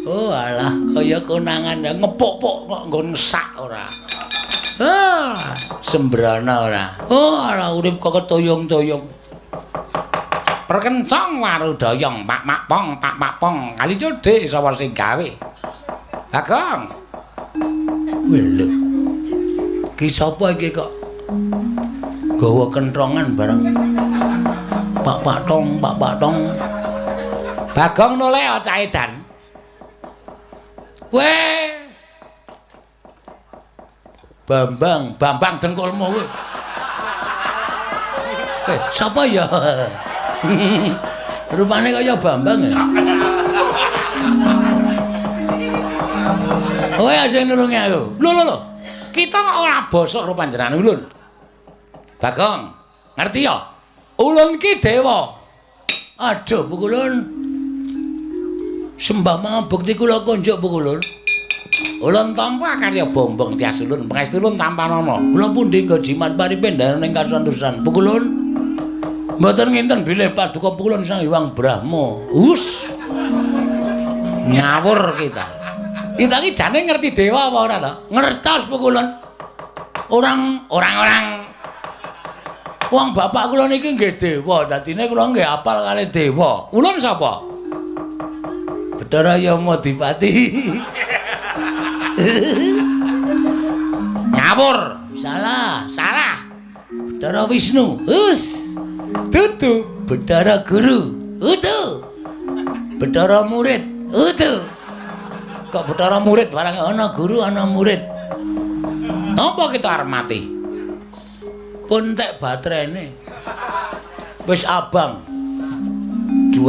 Oh alah, kaya konangan ngepuk-puk kok nggon sak ora. Ah, sembrana ora. Oh alah urip kok ketoyong-toyong. Perkencong warudayong pak mak pong pak mak pong kali codhe sapa sing gawe. Bagong. Lho. Ki sapa iki kok gawa kentrongan bareng. Pak pak tong, pak pak tong. Bagong noleh cah edan. Weh. Bambang, Bambang dengkulmu kowe. Sapa ya? Rupane kaya Bambang ya. Kowe sing nulungi aku. Lho lho lho. Kita kok ora bosok karo panjenengan ulun. Bagong, ngerti ya? Ulun ki dewa. Aduh, pukulun. Sembah mangabekti kula konjuk pukulun. Ulun tampa karya bombong tias ulun, pangestu ulun tampanana. Kula pundi nggo jimat paripendaran ing kasantosan. Pukulun. Mboten nginten bilih paduka pukulun Sang Hyang Brahma. Us. Ngawur kita. Kita iki jane ngerti dewa apa ora to? Ngertos pukulun. Orang-orang wong bapak kula niki nggih dewa, dadine kula nggih apal kalih dewa. Ulun sapa? Bathara Yamadipati. Ngawur. Salah, salah. Bathara Wisnu. Hus. Dudu. Bathara Guru. Udu. Bathara murid. Udu. Kok bathara murid barang ana guru ana murid. Napa kita arep mati? Pun tek baterene. Wis abang 20%.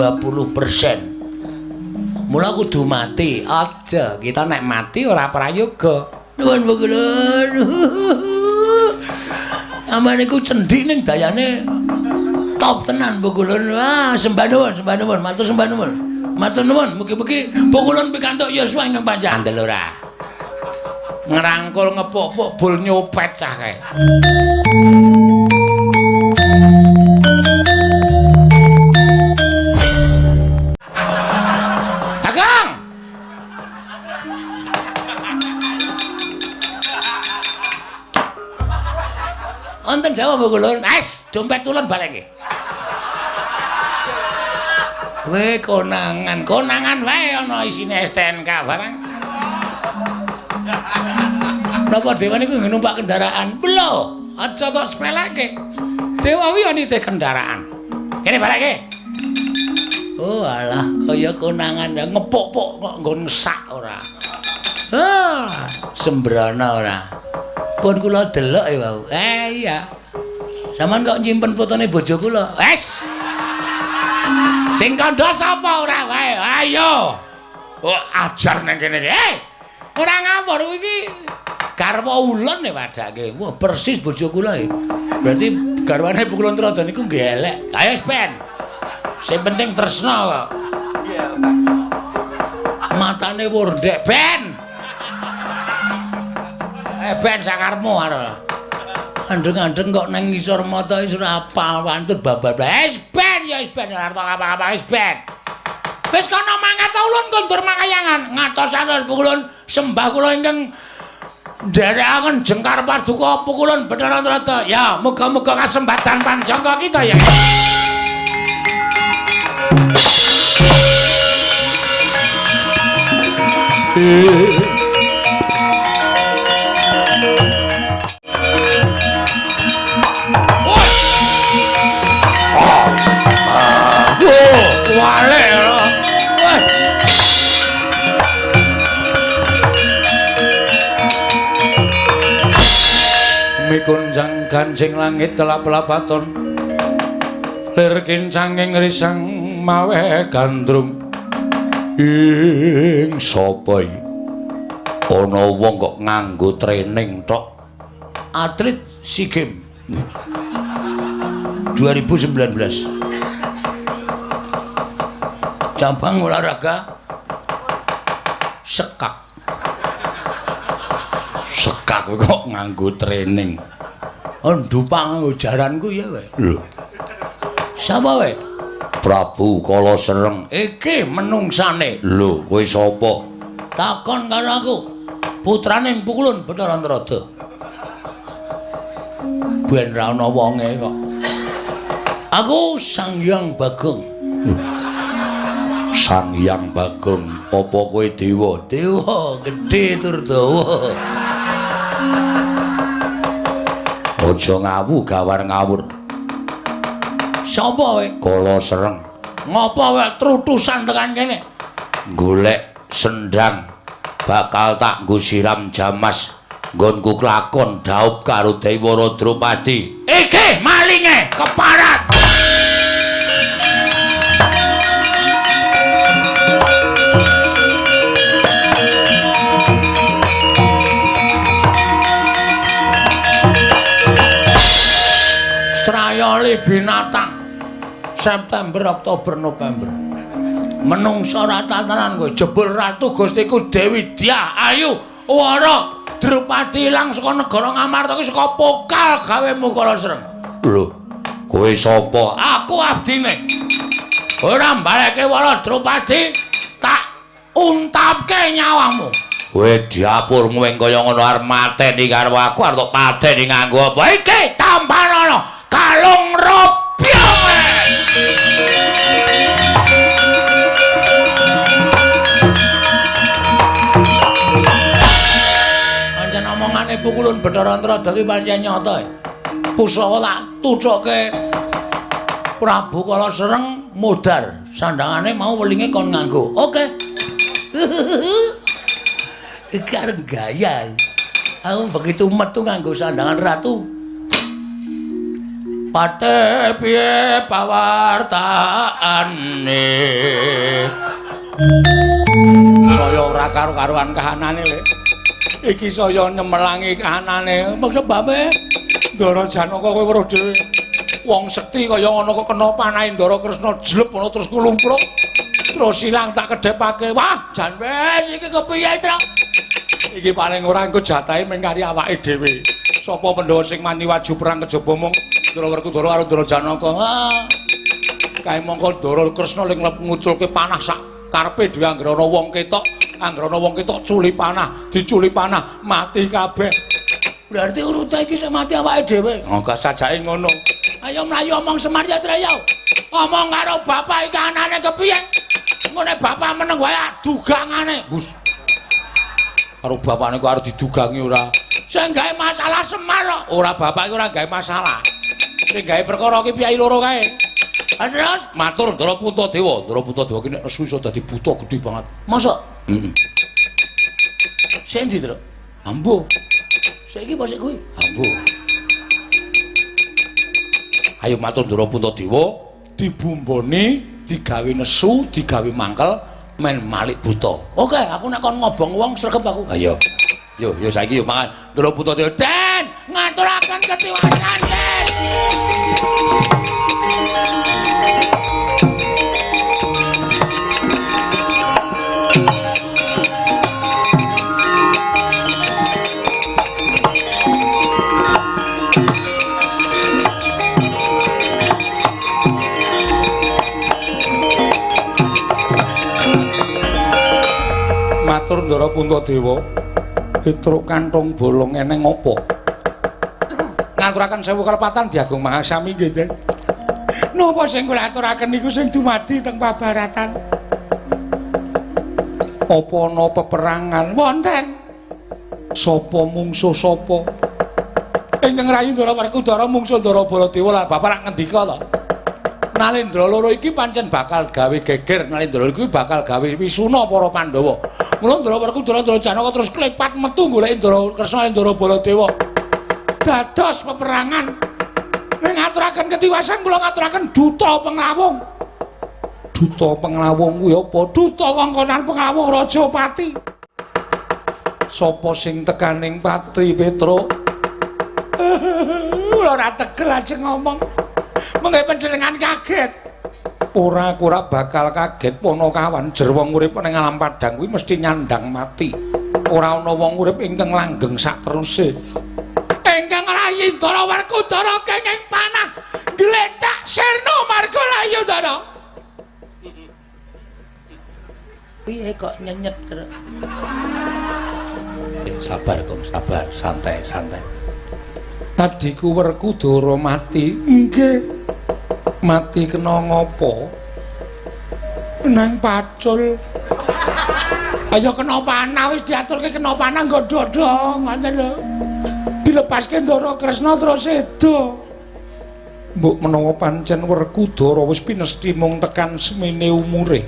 Mula kudu mati. Aja kita nek mati ora prayoga. Nuwun pukulun. Aman iku cendhik ning dayane top tenan pukulun. Wah, sembah nuwun, sembah nuwun, matur sembah nuwun. Matur nuwun, mugi-mugi pukulun pikantuk yuswa ingkang panjang. Andel ora. Ngrangkul ngepuk-puk bul nyopet cah kae. Bagong. Wonten dawuh pukulun. Es, dompet ulun baleke. Kowe konangan, konangan wae ana isine STNK barang. Napa dewa niku numpak kendaraan? Lho, aja tok sepeleke. Dewa kuwi ya nitih kendaraan. Kene baleke. Oh alah, kaya konangan ngepuk-puk kok nggon sak ora. Ah, sembrana ora. Pun kula delok ya wau. Iya. Sampeyan kok nyimpen fotone bojo kula? Wes. Sing kandha sapa ora wae? Ayo. Oh, ajar nang kene iki. Ora ngawur iki garwa ulun e wadake. Wah, persis bojo kula iki. Berarti garwane Pukulun Trada niku nggih elek. Ayo ben. Sing penting tresna kok. Matane wurdek ben. Ben sakarmu arep. Andeng-andeng kok nang ngisor mata wis ora apal wantut babar. Wis ben ya wis ben ora tok apa-apa wis ben. Wis kono mangkat ulun kondur makayangan. Ngatos-atos pukulun sembah kula ingkang nderekaken jengkar paduka pukulun Bathara Trada. Ya, muga-muga kasembatan panjangka kita ya. Mikunjang kancing langit kelap-lapaton lir kincanging risang mawe gandrung. Ing sapa iki ana wong kok nganggo training tok? Atlet SEA Games 2019 cabang olahraga sekak. Sekak kok nganggo training. Oh, ndupang nganggo jaranku ya kowe. Lho. Sapa kowe? Prabu Kala Sereng, iki menungsane. Lho, kowe sapa? Takon karo aku. Putrane Empu Kulun Bathara Antarada. Ben ra ana wonge kok. Aku Sang Hyang Bagong. Sang Hyang Bagong, apa kowe dewa? Dewa gedhe tur dawa. Aja ngawu gawar ngawur. Sapa kowe? Kala Sereng. Ngopo kowe trutusan tekan kene? Golek sendang bakal tak nggo siram jamas nggonku klakon dhaup karo Dewara Drupadi. Iki malinge keparat. Strayoli binatang. September, Oktober, November. Menungsa ora tatanan kowe jebul ratu Gustiku Dewi Dyah Ayu Wara Drupadi ilang saka negara Ngamarta iki saka pokal gawemu Kala Sereng. Lho, kowe sapa? Aku abdine. Ora mbaleke Wara Drupadi tak untapke nyawamu. Kowe diapurmu ing kaya ngono arep mateni karo aku arep tok pateni nganggo apa? Iki tampanana kalung robyong. Pancen omongane Pukulun Bathara Antarada iki pancen nyata. Pusaka tak tucuke Prabu Kala Sereng modar, sandangane mau welinge kon nganggo. Oke. Iki arep gaya. Aku begitu metu nganggo sandangan ratu. Pate piye pawartaane? Saya ora karo-karuan kahanane, Le. Iki saya nyemelangi kahanane. Sebabe Ndara Janaka kowe weruh dhewe. Wong sekti kaya ngono kok kena panahe Ndara Kresna jleb ngono terus kulumpruk. Terus ilang tak kedhepake. Wah, jan wis iki kepiye, Truk? Iki paling ora engko jatahe mung kari awake dhewe. Sapa Pandhawa sing mani waju perang kejaba mung Ndara Werkudara karo Ndara Janaka. Ah. Kae mongko Ndara Kresna ling nguculke panah sak karepe dhewe anggere ana wong ketok, anggere ana wong ketok culi panah, diculi panah, mati kabeh. Berarti urute iki sing mati awake dhewe. Oh, gak sajake ngono. Ayo mlayu omong Semar ya, Trek. Omong karo bapak iki anane kepiye? Ngene bapak meneng wae dugangane. Gus. Karo bapakne kok arep didugangi ora? Sing gawe masalah Semar kok. Ora bapak iki ora gawe masalah. Sing gawe perkara iki piyai loro kae. Terus matur Ndara Puntadewa. Ndara Puntadewa ki nek nesu iso dadi buta gedhe banget. Mosok? Heeh. Sing ndi, Truk? Ambo. Saiki apa sik kuwi? Ambo. Ayo matur Ndara Puntadewa, dibumboni, digawe nesu, digawe mangkel, men malik buta. Oke, aku nek kon ngobong wong sregep aku. Ayo. Yo, yo saiki yo mangan. Ndara Puntadewa, Den, ngaturaken ketiwasan, Den. Matur Ndara Puntadewa, Petruk kantong bolong eneng apa? Ngaturaken sewu kalepatan diagung mangasami nggih, Den. Napa sing kula aturaken niku sing dumadi teng pabaratan? Apa ana peperangan? Wonten. Sapa mungsuh sapa? Ingkang rayi Ndara Werkudara mungsuh Ndara Baladewa. Lah bapak rak ngendika to. Nalendra loro iki pancen bakal gawe geger, Nalendra iki bakal gawe wisuna para Pandhawa. Mula Ndara Werkudara Ndara Janaka terus klepat metu goleki Ndara Kresna Ndara Baladewa. Dados peperangan. Ning ngaturaken ketiwasan kula ngaturaken duta penglawung. Duta penglawung kuwi apa? Duta kongkonan penglawung Rajapati. Sapa sing tekaning pati, Petruk? Kula ora tegel ajeng ngomong. Mengke panjenengan kaget. Ora, aku ora bakal kaget Panakawan. Jer wong urip ning alam padhang kuwi mesti nyandang mati. Ora ana wong urip ingkang langgeng sateruse. Ingkang rayi Ndara Werkudara kenging panah glethak sirna marga layu Ndara. Piye kok nyenyet terus? Sabar kok, sabar, santai, santai. Adhiku Werkudara mati. Nggih. Mati kena ngopo? Nang pacul. Ayo kena panah, wis diaturke kena panah nggo dodho, ngoten lho. Dilepaske Ndara Kresna terus sedo. Mbok menawa pancen Werkudara wis pinesti mung tekan semene umure.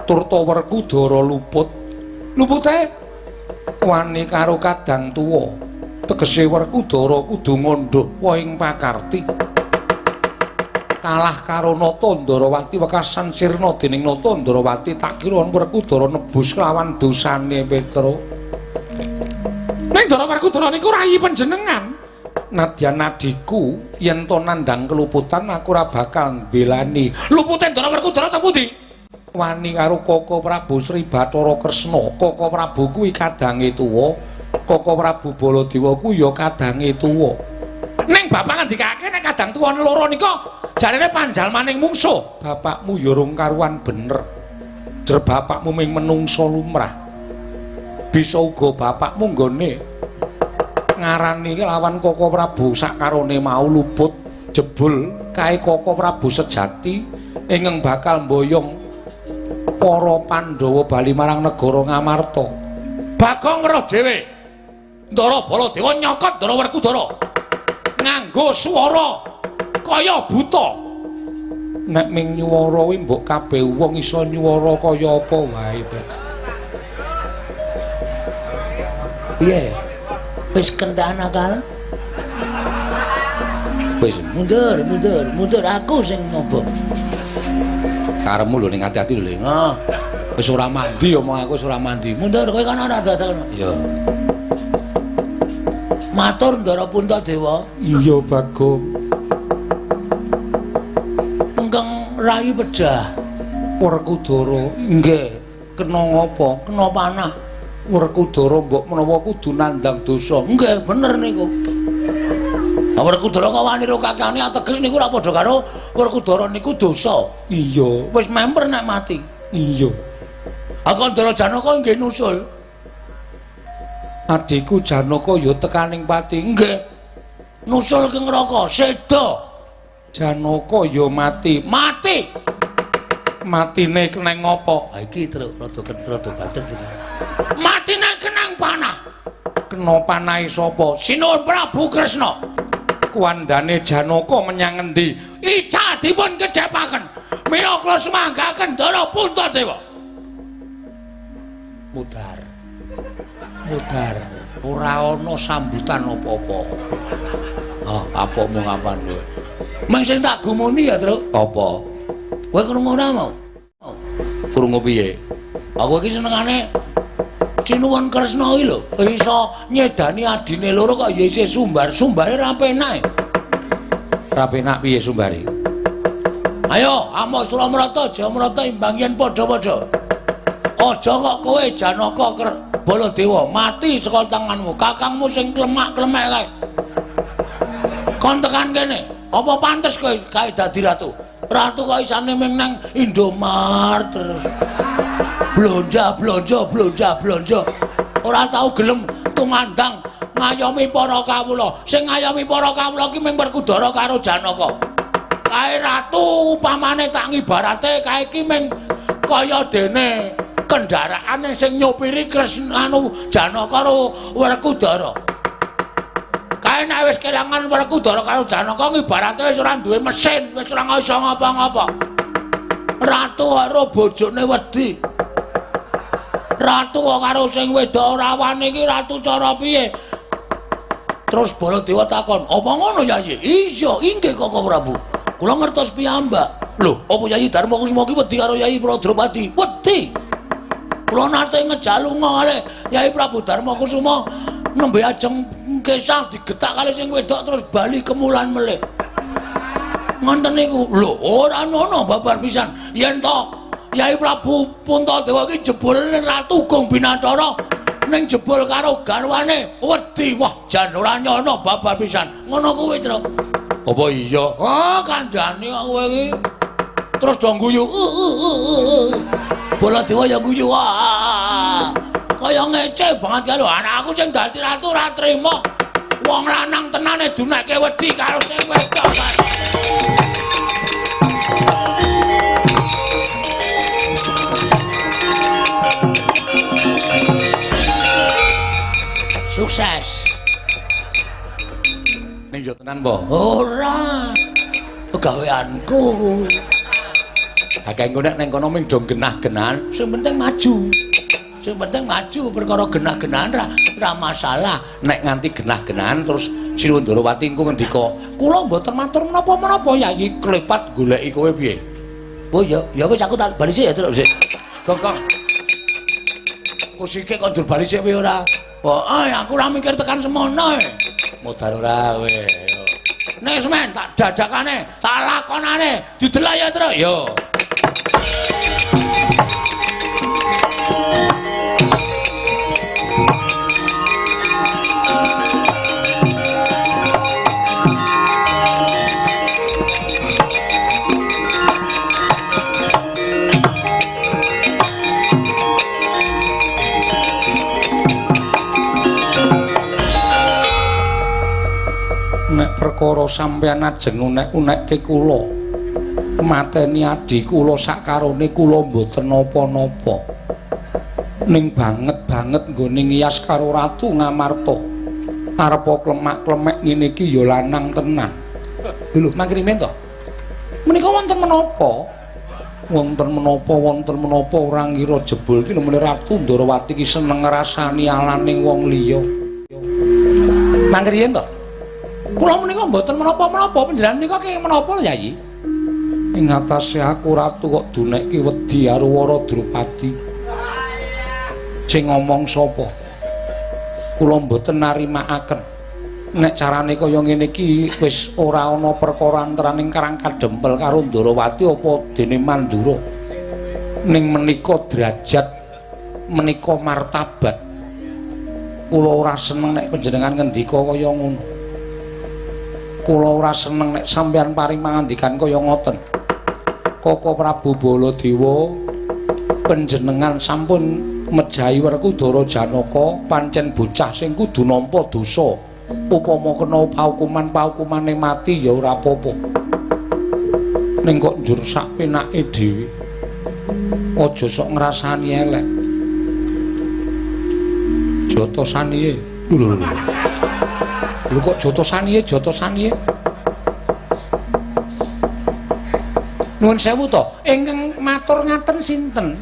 Turta Werkudara luput. Lupute wani karo kadang tuwa. Tegese Werkudara kudu ngandhuh wohing pakarti. Kalah karo Nata Ndarawati wekasan sirna dening Nata Ndarawati, tak kira Werkudara nebus lawan dosane Petra. Ning Ndara Werkudara niku rayi panjenengan. Nadyan adhiku yen to nandhang keluputan aku ora bakal mbelani. Lupute Ndara Werkudara teng pundi? Wani karo Koko Prabu Sri Bathara Kresna. Koko Prabu kuwi kadange tuwa, Koko Prabu Baladewa kuwi ya kadange tuwa. Ning bapak ngendikake nek kadang tuwa loro nika jarene panjalmaning mungsuh. Bapakmu ya rung karuan bener. Jer bapakmu ming menungsa lumrah. Bisa uga bapakmu nggone ngarani lawan Koko Prabu sakarone mau luput jebul kae Koko Prabu sejati ingkang bakal mboyong para Pandhawa bali marang negara Ngamarta. Bagong weruh dhewe. Ndara Baladewa nyokot Ndara Werkudara nganggo swara kaya buta. Nek ming nyuwara kuwi mbok kabeh wong iso nyuwara kaya apa wae, Pet. Piye? Wis kentekan akal? Wis mundur, mundur, mundur aku sing ngobo. Karepmu lho ning ati-ati lho. Ngoh. Wis ora mandi omong aku wis ora mandi. Mundur kowe kono ora dadak. Iya. Matur Ndara Puntadewa. Iya, Bagong. Ingkang rayi pejah. Werkudara. Nggih. Kena ngopo? Kena panah. Werkudara mbok menawa kudu nandhang dosa. Nggih, bener niku. Werkudara kok wani ro kakane ateges niku ora padha karo Werkudara niku dosa. Iya. Wis memper nek mati. Iya. Aku Ndara Janaka nggih nusul. Adhiku Janaka ya tekaning pati. Nggih. Nusul ke neraka, seda. Janaka ya mati. Mati. Matine keneng apa? Ha iki truk rada rada banter iki. Matine kenang panah. Kena panahe sapa? Sinuwun Prabu Kresna. Kuwandane Janaka menyang endi? Ical dipun kedhepaken. Mila kula sumanggaken Ndara Puntadewa. Mudhar. Mudhar. Ora ana sambutan apa-apa. Ah, apa mung apan kowe? Meng sing tak gumuni ya, Truk. Apa? Kowe krungu ora mau? Krungu piye? Aku iki senengane Sinuwun Kresna iki lho, iso nyedani adine loro kok ya isih sumbar. Sumbare ra penak. Ra penak piye sumbare? Ayo, amo Suramrata, Jayamrata imbang yen padha-padha. Aja kok kowe Janaka Baladewa mati saka tanganmu, kakangmu sing klemak-klemek kae. Kon tekan kene, apa pantes kowe kae dadi ratu? Ratu kok isane ming nang Indomart terus. Blonja, blonja, blonja, blonja. Ora tau gelem tumandang ngayomi para kawula. Sing ngayomi para kawula ki ming Werkudara karo Janaka. Kae ratu upamane tak ngibarate kae ki ming kaya dene kendaraane sing nyopiri Kresna anu Janaka karo Werkudara. Kae nek wis kelangan Werkudara karo Janaka ngibarate wis ora duwe mesin, wis ora iso ngapa-ngapa. Ratu karo bojone wedi. Ratu karo sing wedok ora wani iki ratu cara piye? Terus Baladewa takon, "Apa ngono Yayi?" "Iya, inggih Koko Prabu. Kula ngertos piyambak." "Lho, apa Yayi Darma Kusuma ki wedi karo Yayi Pradropati?" "Wedi. Kula nate ngejak lunga kalih Yayi Prabu Darma Kusuma nembe ajeng kesah digetak kalih sing wedok terus bali kemulan melih." Ngoten niku. Lho, ora ngono babar pisan. Yen to Yayi Prabu Puntadewa ki jebul Ratu Gong Binathara ning jebul karo garwane wedi. Wah, jan ora nyono babar pisan. Ngono kuwi, Truk. Apa iya? Ah, kandhane kok kowe iki. Terus do guyu. Baladewa ya guyu. Kaya ngece banget karo anakku sing dadi ratu ora trima. Wong lanang tenane dunekke wedi karo sing wedok. Sukses. Ning yo tenan po? Ora. Pegaweanku. Kakek engko nek ning kono ming do genah-genahan, sing penting maju. Sing penting maju perkara genah-genahan ra masalah. Nek nganti genah-genahan terus Sinuwun Ndorowati engko ngendika, "Kula mboten matur menapa-menapa Yayi, klepat goleki kowe piye?" Oh ya, ya wis aku tak bali sik ya terus sik. Gong gong. Kusike kok njur bali sik piye ora? Oh, aku ora mikir tekan semono. Modar ora kowe. Nek semen tak dadakane, tak lakonane, didelok ya terus. Yo. Nek perkara sampeyan ajeng unek-unekke kula mateni adhi kula sakarone kula mboten napa-napa, ning banget-banget nggone ngiyas karo Ratu Ngamarta arepa klemak-klemek ngene iki ya lanang tenan. Lho, mangkrimen to? Menika wonten menapa? Wonten menapa, wonten menapa ora ngira jebul ki lemene Ratu Ndorowati ki seneng ngrasani alaning wong liya. Mangkriyen to? Kula menika mboten menapa-menapa, panjenengan menika kenging menapa Yayi? Ing atase aku ratu kok dunekke wedi karo Wara Drupadi. Sing ngomong sapa? Kula mboten narimakaken. Nek carane kaya ngene iki wis ora ana perkara antaraning Karang Kadempel karo Ndorowati apa dene Mandura. Ning menika derajat, menika martabat. Kula ora seneng nek panjenengan ngendika kaya ngono. Kula ora seneng nek sampeyan paring pangandikan kaya ngoten. Koko Prabu Baladewa, panjenengan sampun mejahi Werkudara Janaka, pancen bocah sing kudu nampa dosa. Upama kena paukuman-paukumane mati ya ora apa-apa. Ning kok njur sak penake dhewe. Aja sok ngrasani elek. Jotosaniye. Lho lho. Lho kok jotosaniye, jotosaniye. Nuwun sewu to, ingkang matur ngaten sinten?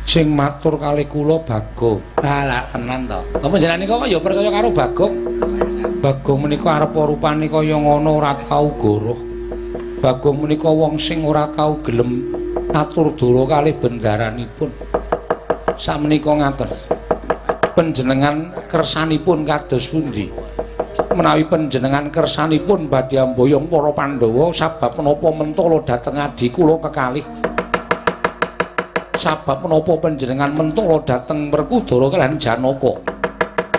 Sing matur kalih kula Bagong. Alah tenan to. Lha panjenengan nika kok ya percaya karo Bagong? Bagong menika arep rupane kaya ngono ora tau goroh. Bagong menika wong sing ora tau gelem atur dara kalih bendaranipun. Sakmenika ngaten. Panjenengan kersanipun kados pundi? Menawi panjenengan kersanipun badhe amboyong para Pandhawa sabab menapa mentala dhateng adhi kula kekalih? Sabab menapa panjenengan mentala dhateng Werkudara kalihan Janaka?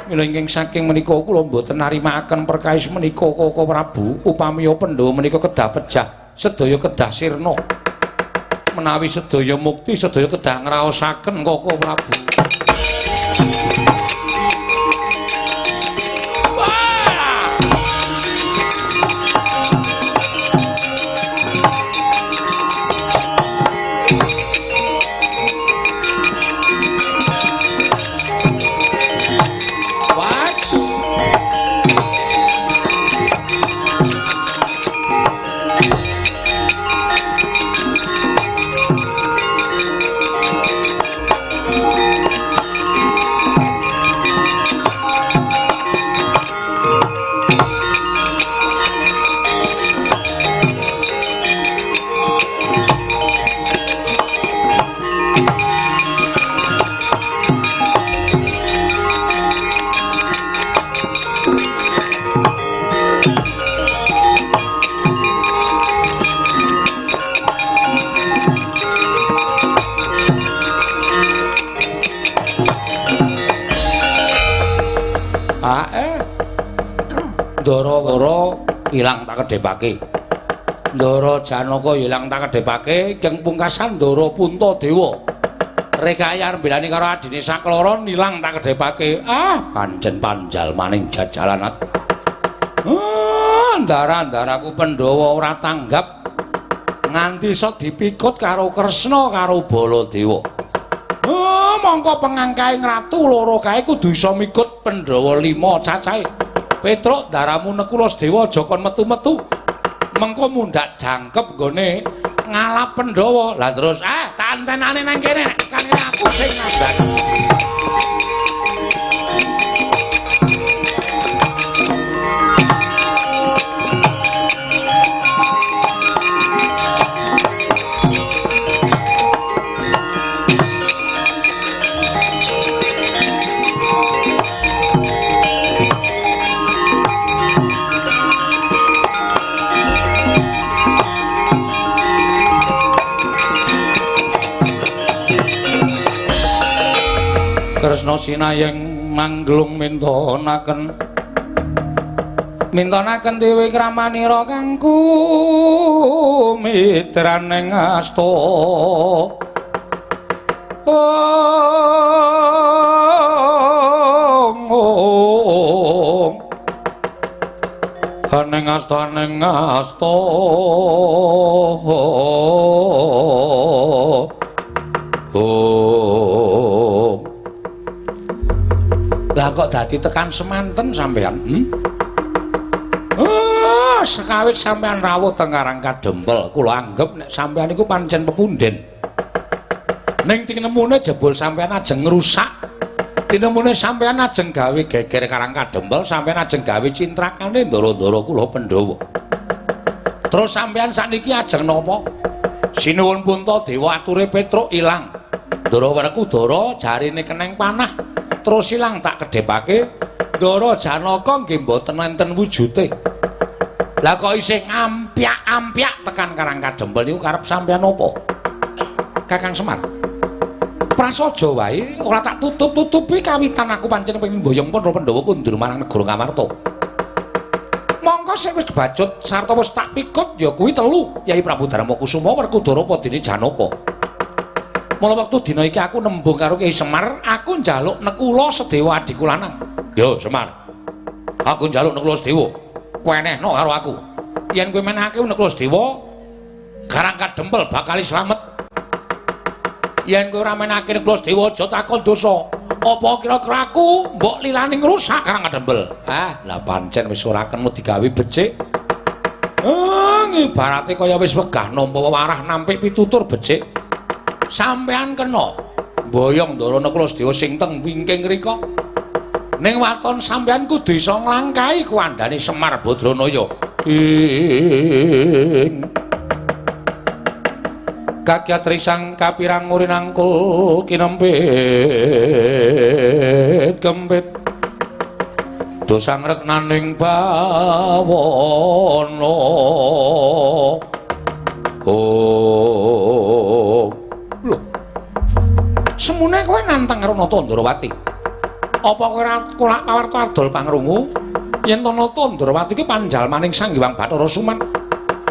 Mila ingkang saking menika kula mboten narimakaken perkawis menika Koko Prabu, upamiya Pandhawa menika kedah pejah, sedaya kedah sirna. Menawi sedaya mukti, sedaya kedah ngraosaken Koko Prabu. Ndara-wara ilang tak kedhepake. Ndara Janaka ilang tak kedhepake, ingkang pungkasan Ndara Puntadewa. Rekaya arep mbelani karo adine Sakloro ilang tak kedhepake. Ah, pancen panjalmaning jajalan. Ah, ndara-ndaraku Pandhawa ora tanggap nganti iso dipikut karo Kresna karo Baladewa. Oh, mongko pengangkaing ratu loro kae kudu iso mikut Pandhawa 5 cacahe. Petruk ndaramu Nekula Sedewa aja kon metu-metu. Mengko mundhak jangkep nggone ngalap Pandhawa. Lah terus tantenane nang kene, kan aku sing ngandhani. Kresna sinayeng mangglung mintonaken mintonaken dewi kramanira kangku mitraning asta. Ong aning asta aning asta. Oh. Lah kok dadi tekan semanten sampean? Sekawit sampean rawuh teng Karang Kadempel, kula anggep nek sampean iku pancen pepunden. Ning tinemune jebul sampean ajeng ngrusak, tinemune sampean ajeng gawe geger Karang Kadempel, sampean ajeng gawe cintrakane ndara-ndara kula Pandhawa. Terus sampean sakniki ajeng napa? Sinuwun Puntadewa ature Petruk ilang. Ndara Werkudara jarine keneng panah. Terus ilang tak kedhepake. Ndara Janaka nggih mboten wonten wujute. Lah kok isih ngampyak-ampyak tekan Karang Kadempel niku karep sampean apa? Kakang Semar. Prasaja wae ora tak tutup-tutupi kawitan aku pancen pengin mboyong para Pandhawa kundur marang negara Ngamarta. Mongko sing wis kebacut sarta wis tak pikut ya kuwi telu, Yai Prabu Darma Kusuma, Werkudara padene Janaka. Mula wektu dina iki aku nembung karo Kyai Semar, aku njaluk Nekula Sedewa adhiku lanang. Yo Semar. Aku njaluk Nekula Sedewa. Kowe enehno karo aku. Yen kowe menehake Nekula Sedewa, Karang Kadempel bakal slamet. Yen kowe ora menehake Nekula Sedewa aja takon dosa. Apa kira-kira aku mbok lilani ngrusak Karang Kadempel? Ah, lah pancen wis ora kena digawe becik. Ibarate kaya wis wegah nampa wewarah nampik pitutur becik. Sampean kena mboyong Ndara Nekula Sedewa sing teng wingking rika. Ning waton sampean kudu iso nglangkahi kuwandane Semar Badranaya. Ing kakyat risang kapirang urinangkul kinempit kempit dosang reknaning bawana. Oh. Lho. Semune kowe nantang karo Nata Ndrawati. Apa kowe ora kulak pawarta adol pangrungu yen to Nata Ndrawati ki panjalmaning Sang Hyang Bathara Suman?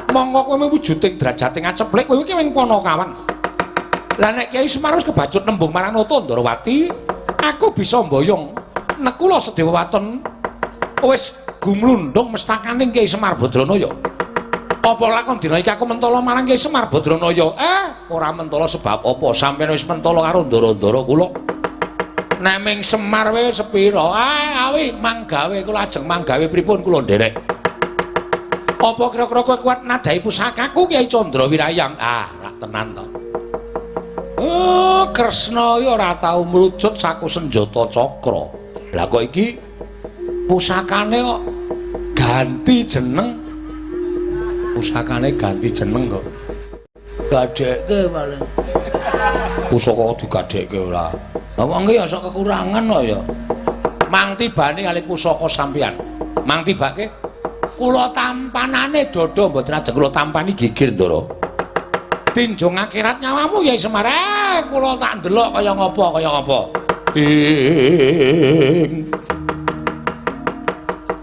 Mongko kowe wujuding drajating aceplik kowe iki wing panakawan. Lah nek Kyai Semar wis kebacut nembung marang Nata Ndrawati, aku bisa mboyong Nekula Sedewa waton wis gumlundung mestakaning Kyai Semar Badranaya. Apa lakon dina iki aku mentala marang Kyai Semar Badranaya? Ora mentala sebab apa? Sampeyan wis mentala karo ndara-ndara kula. Nek ming Semar wae sepira? Awi manggawe kula ajeng manggawe pripun kula nderek. Apa kira-kira kowe kuat nadhahi pusakaku Kyai Candra Wirayang? Ah, rak tenan to. Oh, Kresna iki ora tau mrucut saku senjata cakra. Lah kok iki pusakane kok ganti jeneng? Pusakane ganti jeneng kok. Gadekke paling. Pusaka kok digadekke ora? Lah wong iki ya sok kekurangan kok ya. Mang tibane kali pusaka sampeyan. Mang tibake kula tampanane dada mboten ajeng kula tampani gigir Ndara. Tinjung akhirat nyawamu Yai Semar. Kula tak ndelok kaya ngapa kaya ngapa. Ing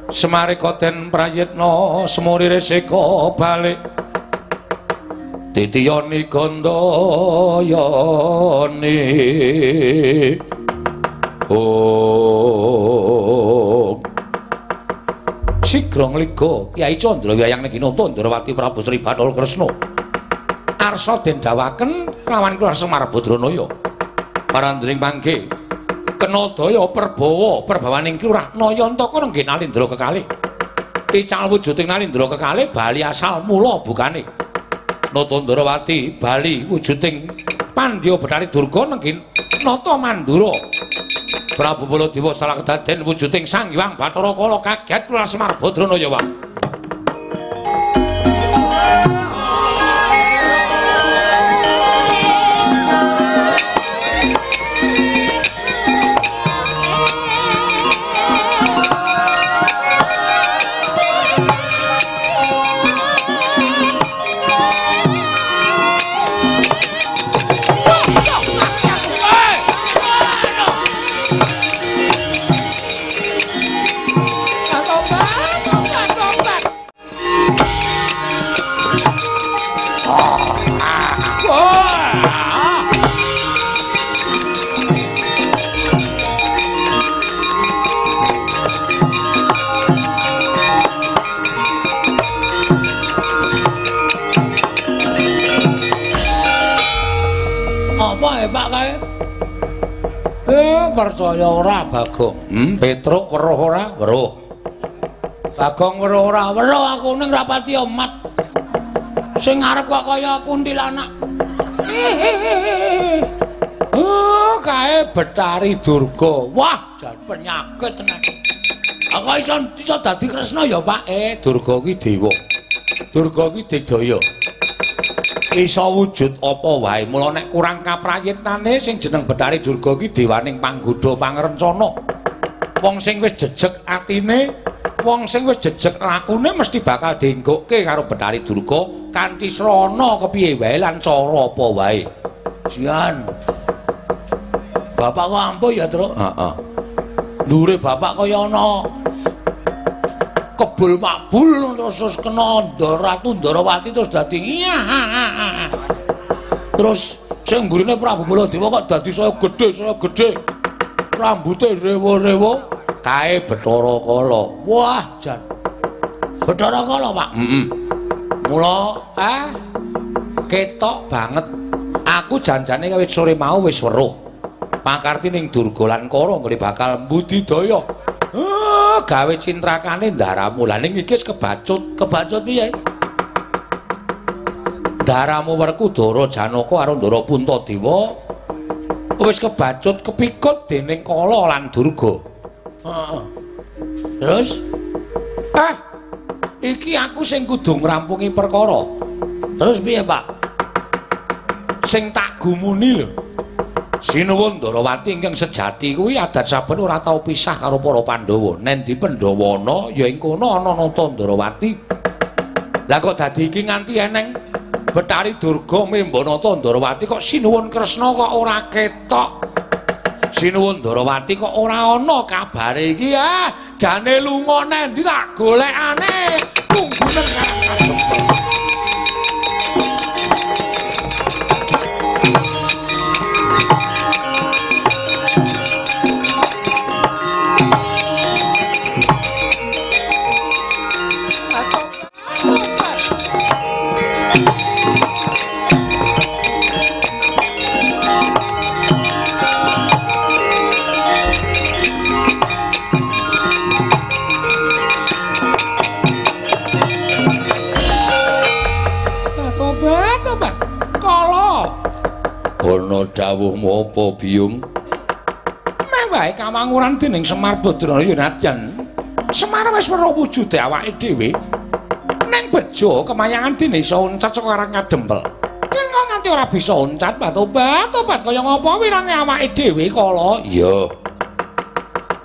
Semare koten prayitna semuri resika balik. Titiyani gandayani. Oh. Sigra ngliga Kyai Candra wayang Neginata Ndrawati Prabu Sri Bathara Kresna. Arsa den dawaken kelawan Kelurahan Semar Badranaya. Parandring mangke kena daya perbawa perbawaning Kelurah Nayantaka nenggih Nalindra kekalih. Ical wujuding Nalindra kekalih bali asal mula bukane. Nata Ndrawati bali wujuding Pandya Bathari Durga nenggih Nata Mandura. Prabu Baladewa salah kedaden wujuding Sang Hyang Bathara Kala kaget Kelurahan Semar Badranaya wae. Percaya ora Bagong? Petruk weruh ora? Weruh. Bagong weruh ora? Weruh aku ning rapati omat. Sing arep kok kaya kuntilanak. Oh, kae Bathari Durga. Wah, jan penyakit tenan. Aku iso dadi Kresna ya, Pak. Durga ki dewa. Durga ki digdaya. Iso wujud apa wae. Mula nek kurang kaprayitnane sing jeneng Bathari Durga ki dewaning panggodha pangrencana. Wong sing wis jejeg atine, wong sing wis jejeg lakune mesti bakal dinggokke karo Bathari Durga kanthi srana kepiye wae lan cara apa wae. Jian. Bapak kok ampuh ya, Truk? Heeh. Ndure bapak kaya ana kebul makbul terus kena Ratu Ndrawati terus dadi iya. Terus sing mburine Prabu Baladewa kok dadi saya gedhe rambute rewo-rewo kae Bathara Kala. Wah, jan. Bathara Kala, Pak. Heeh. Mula ketok banget. Aku janjane kawit sore mau wis weruh. Pakarti ning Durga lan Kara nggone bakal mbudidaya. Gawe cintrakane ndaramu. Lah ning iki wis kebacut. Kebacut piye? Ndaramu Werkudara Janaka karo Ndara Puntadewa wis kebacut kepikut dening Kala lan Durga. Heeh. Terus iki aku sing kudu ngrampungi perkara. Terus piye, Pak? Sing tak gumuni lho. Sinuwun Ndrawati ingkang sejati kuwi adat saben ora tau pisah karo para Pandhawa. Nendi Pandhawa ana ya ing kono ana Nata Ndrawati. Lah kok dadi iki nganti eneng Bathari Durga memba Nata Ndrawati kok Sinuwun Kresna kok ora ketok. Sinuwun Ndrawati kok ora ana kabare iki jane lunga nendi tak golekane. Tunggunen karo ana dawuhmu apa, Biyung? Meh wae kawanguran dening Semar Badranaya nadyan Semar wis weruh wujude awake dhewe. Ning bejo kemayangan dene iso uncat saka arang kadempel. Yen kok nganti ora bisa uncat, tobat kaya ngapa wirange awake dhewe kala? Iya.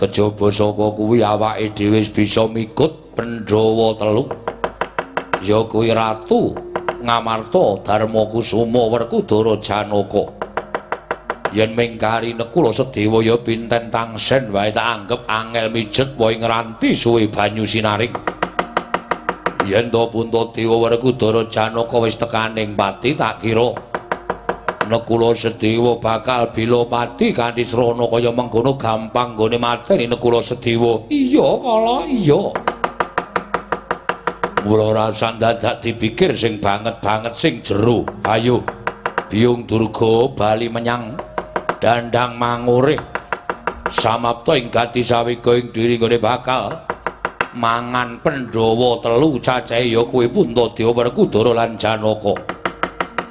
Kejaba saka kuwi awake dhewe wis bisa mikut Pandhawa telu. Ya kuwi Ratu Ngamarta Darma Kusuma Werkudara Janaka. Yen mingkari Nekula Sedewa ya pinten tangsen wae tak anggep angel mijet wae ngranti suwe banyu sinaring. Yen to Puntadewa Werkudara Janaka wis tekaning pati tak kira Nekula Sedewa bakal bela pati kanthi srana kaya mengkono gampang nggone mateni Nekula Sedewa. Iya kala iya. Mula rasa dadak dipikir sing banget-banget sing jero. Ayo Biyung Durga bali menyang Dandang Mangure. Samapta ing gati sawega ing diri nggone bakal mangan Pandhawa telu cacahe ya kuwi Puntadewa Werkudara lan Janaka.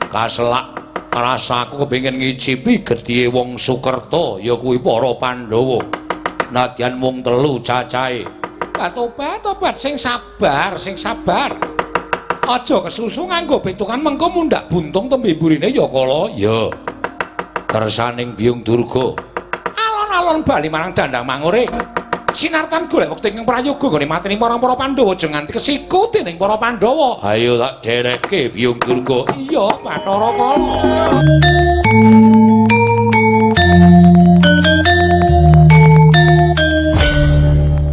Kaselak rasaku kepengin ngicipi gedhiye wong Sukerta ya kuwi para Pandhawa. Nadyan mung telu cacahe. Tobat-tobat sing sabar, sing sabar. Aja kesusu nganggo pitungan mengko mundhak buntung tembe burine ya kala. Ya. Kersaning Biyung Durga. Alon-alon bali marang Dandang Mangure. Sinartan golek wektu ingkang prayoga nggone mateni para-para Pandhawa aja nganti kesiku dening para Pandhawa. Ayo tak derekke Biyung Durga. Iya, Bathara Kala.